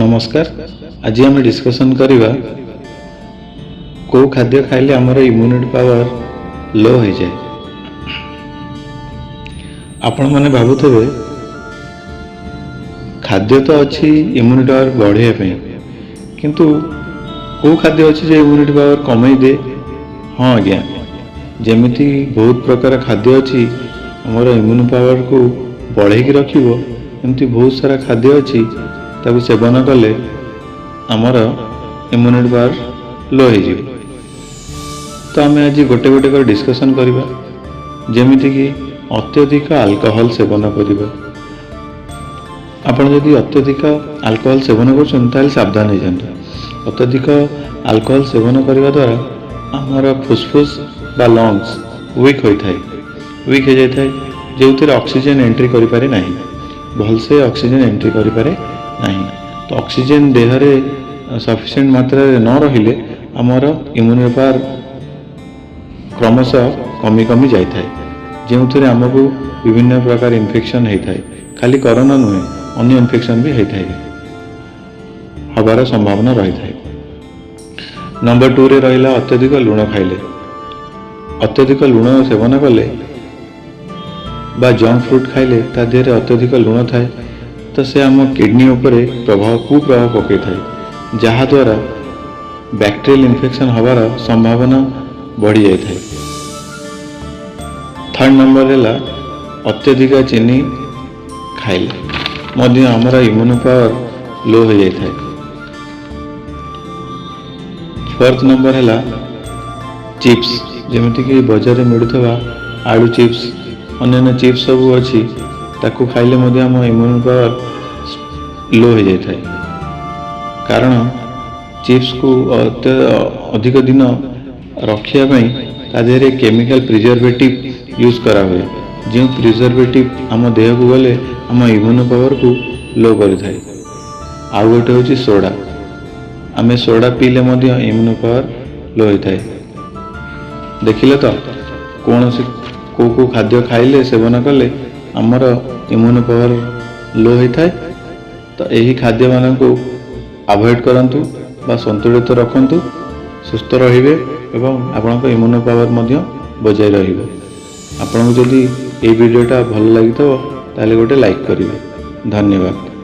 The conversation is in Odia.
ନମସ୍କାର। ଆଜି ଆମେ ଡିସ୍କସନ୍ କରିବା, କେଉଁ ଖାଦ୍ୟ ଖାଇଲେ ଆମର ଇମ୍ୟୁନିଟି ପାୱାର ଲୋ ହୋଇଯାଏ। ଆପଣମାନେ ଭାବୁଥିବେ, ଖାଦ୍ୟ ତ ଅଛି ଇମ୍ୟୁନିଟି ପାୱାର ବଢ଼େଇବା ପାଇଁ, କିନ୍ତୁ କେଉଁ ଖାଦ୍ୟ ଅଛି ଯେ ଇମ୍ୟୁନିଟି ପାୱାର କମେଇ ଦିଏ? ହଁ ଆଜ୍ଞା, ଯେମିତି ବହୁତ ପ୍ରକାର ଖାଦ୍ୟ ଅଛି ଆମର ଇମ୍ୟୁନି ପାୱାରକୁ ବଢ଼େଇକି ରଖିବ, ଏମିତି ବହୁତ ସାରା ଖାଦ୍ୟ ଅଛି, ତାକୁ ସେବନ କଲେ ଆମର ଇମ୍ୟୁନିଟି ପାୱାର ଲୋ ହେଇଯିବ। ତ ଆମେ ଆଜି ଗୋଟେ ଗୋଟେ କରି ଡିସ୍କସନ୍ କରିବା। ଯେମିତିକି ଅତ୍ୟଧିକ ଆଲକୋହଲ ସେବନ କରିବା। ଆପଣ ଯଦି ଅତ୍ୟଧିକ ଆଲକୋହଲ ସେବନ କରୁଛନ୍ତି, ତାହେଲେ ସାବଧାନ ହେଇଯାନ୍ତୁ। ଅତ୍ୟଧିକ ଆଲକୋହଲ ସେବନ କରିବା ଦ୍ୱାରା ଆମର ଫୁସଫୁସ ବା ଲଙ୍ଗସ୍ ୱିକ୍ ହୋଇଥାଏ, ୱିକ୍ ହେଇଯାଇଥାଏ, ଯେଉଁଥିରେ ଅକ୍ସିଜେନ୍ ଏଣ୍ଟ୍ରି କରିପାରେ ନାହିଁ, ଭଲସେ ଅକ୍ସିଜେନ୍ ଏଣ୍ଟ୍ରି କରିପାରେ ନାହିଁ। ତ ଅକ୍ସିଜେନ୍ ଦେହରେ ସଫିସିଏଣ୍ଟ ମାତ୍ରାରେ ନ ରହିଲେ ଆମର ଇମ୍ୟୁନିଟି ପାୱାର କ୍ରମଶଃ କମି କମି ଯାଇଥାଏ, ଯେଉଁଥିରେ ଆମକୁ ବିଭିନ୍ନ ପ୍ରକାର ଇନଫେକ୍ସନ୍ ହେଇଥାଏ। ଖାଲି କରୋନା ନୁହେଁ, ଅନ୍ୟ ଇନଫେକ୍ସନ୍ ବି ହେଇଥାଏ, ହେବାର ସମ୍ଭାବନା ରହିଥାଏ। ନମ୍ବର 2ରେ ରହିଲା ଅତ୍ୟଧିକ ଲୁଣ ଖାଇଲେ। ଅତ୍ୟଧିକ ଲୁଣ ସେବନ କଲେ ବା ଜଙ୍କ ଫ୍ରୁଟ୍ ଖାଇଲେ, ତା ଦେହରେ ଅତ୍ୟଧିକ ଲୁଣ ଥାଏ, ତ ସେ ଆମ କିଡ଼ନୀ ଉପରେ କୁପ୍ରଭାବ ପକାଇଥାଏ, ଯାହାଦ୍ୱାରା ବ୍ୟାକ୍ଟେରିଆଲ ଇନଫେକ୍ସନ୍ ହେବାର ସମ୍ଭାବନା ବଢ଼ିଯାଇଥାଏ। ଥାର୍ଡ଼ ନମ୍ବର ହେଲା ଅତ୍ୟଧିକ ଚିନି ଖାଇଲେ ମଧ୍ୟ ଆମର ଇମ୍ୟୁନି ପାୱାର ଲୋ ହୋଇଯାଇଥାଏ। ଫୋର୍ଥ ନମ୍ବର ହେଲା ଚିପ୍ସ। ଯେମିତିକି ବଜାରରେ ମିଳୁଥିବା ଆଳୁ ଚିପ୍ସ, ଅନ୍ୟାନ୍ୟ ଚିପ୍ସ ସବୁ ଅଛି, ତାକୁ ଖାଇଲେ ମଧ୍ୟ ଆମ ଇମ୍ୟୁନି ପାୱାର ଲୋ ହୋଇଯାଇଥାଏ। କାରଣ ଚିପ୍ସକୁ ଅଧିକ ଦିନ ରଖିବା ପାଇଁ ତା ଦେହରେ କେମିକାଲ ପ୍ରିଜରଭେଟିଭ୍ ୟୁଜ୍ କରାହୁଏ, ଯେଉଁ ପ୍ରିଜରଭେଟିଭ୍ ଆମ ଦେହକୁ ଗଲେ ଆମ ଇମ୍ୟୁନି ପାୱାରକୁ ଲୋ କରିଥାଏ। ଆଉ ଗୋଟେ ହେଉଛି ସୋଡ଼ା। ଆମେ ସୋଡ଼ା ପିଇଲେ ମଧ୍ୟ ଇମ୍ୟୁନି ପାୱାର ଲୋ ହୋଇଥାଏ। ଦେଖିଲେ ତ, କେଉଁ କେଉଁ ଖାଦ୍ୟ ଖାଇଲେ, ସେବନ କଲେ ଆମର ଇମ୍ୟୁନି ପାୱାର ଲୋ ହୋଇଥାଏ। ତ ଏହି ଖାଦ୍ୟମାନଙ୍କୁ ଆଭଏଡ଼ କରନ୍ତୁ ବା ସନ୍ତୁଳିତ ରଖନ୍ତୁ, ସୁସ୍ଥ ରହିବେ ଏବଂ ଆପଣଙ୍କ ଇମ୍ୟୁନି ପାୱାର ମଧ୍ୟ ବଜାୟ ରହିବ। ଆପଣଙ୍କୁ ଯଦି ଏଇ ଭିଡ଼ିଓଟା ଭଲ ଲାଗିଥିବ, ତାହେଲେ ଗୋଟେ ଲାଇକ୍ କରିବେ। ଧନ୍ୟବାଦ।